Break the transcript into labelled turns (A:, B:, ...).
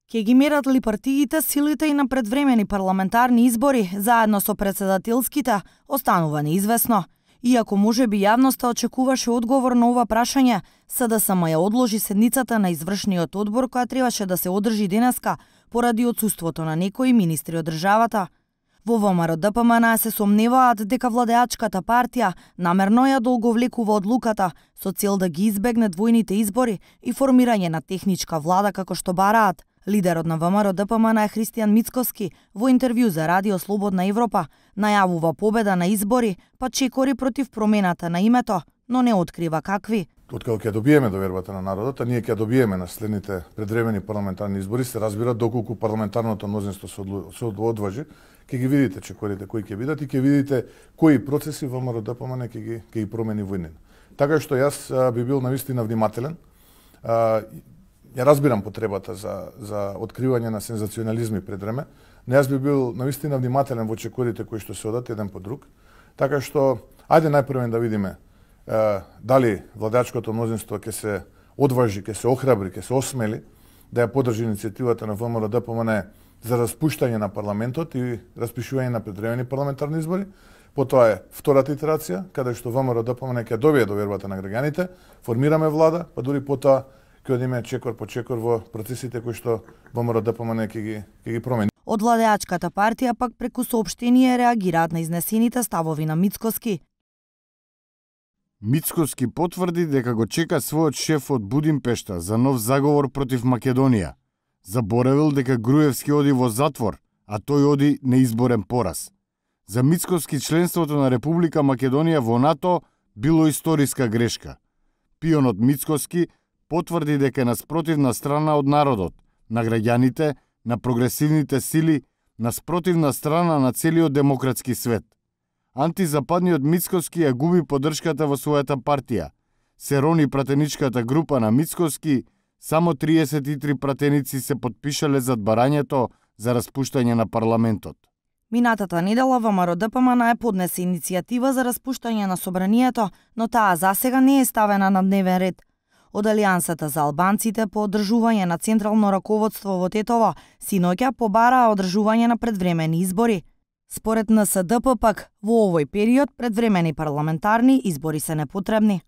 A: Ке ги мерат ли партиите силите и на предвремени парламентарни избори, заедно со председателските, останува неизвестно. Иако можеби јавноста очекуваше одговор на ова прашање, СДСМ ја одложи седницата на извршниот одбор која требаше да се одржи денеска поради отсуството на некои министри од државата. Во ВМРО ДПМН се сомневаат дека владеачката партија намерно ја долговлекува одлуката со цел да ги избегне двојните избори и формирање на техничка влада како што бараат. Лидерот на ВМРО ДПМН Христијан Мицкоски во интервју за Радио Слободна Европа најавува победа на избори, па чекори против промената на името, но не открива какви.
B: Откако ќе добиеме довербата на народот, а ние ќе добиеме на следните предвремени парламентарни избори, се разбира доколку парламентарното мнозинство се одважи, ќе ги видите чекорите кои ќе бидат и ќе видите кои процеси ВМРО ДПМН ќе ги промени во иднина. Така што јас би бил навистина внимателен. Ја разбирам потребата за откривање на сензационализми пред време, но јас би бил навистина внимателен во чекорите кои што се одат еден по друг. Така што ајде најпрво да видиме дали владеачкото мнозинство ќе се одважи, ќе се охрабри, ќе се осмели да ја поддржи иницијативата на ВМРО ДПМН за распуштање на парламентот и распишување на предвремени парламентарни избори. Потоа е втората итерација, каде што ВМРО ДПМН ќе добие довербата на граѓаните, формираме влада, па дури потоа ќе одиме чекор по чекор во процесите кои што ВМРО ДПМН ќе ги промени.
A: Од владеачката партија пак преку соопштение реагираат на изнесените ставови на Мицкоски.
C: Мицкоски потврди дека го чека својот шеф од Будимпешта за нов заговор против Македонија. Заборавил дека Груевски оди во затвор, а тој оди на изборен пораз. За Мицкоски членството на Република Македонија во НАТО било историска грешка. Пионот Мицкоски потврди дека е на спротивна страна од народот, на граѓаните, на прогресивните сили, на спротивна страна на целиот демократски свет. Антизападниот Мицкоски ја губи поддршката во својата партија. Се рони пратеничката група на Мицкоски, само 33 пратеници се потпишале зад барањето за распуштање на парламентот.
A: Минатата недела ВМРО ДПМН поднесе иницијатива за распуштање на собранието, но таа засега не е ставена на дневен ред. Од Алијансата за албанците по одржување на централно раководство во Тетово синоќа побараа одржување на предвремени избори. Според НСДП пак, во овој период предвремени парламентарни избори се непотребни.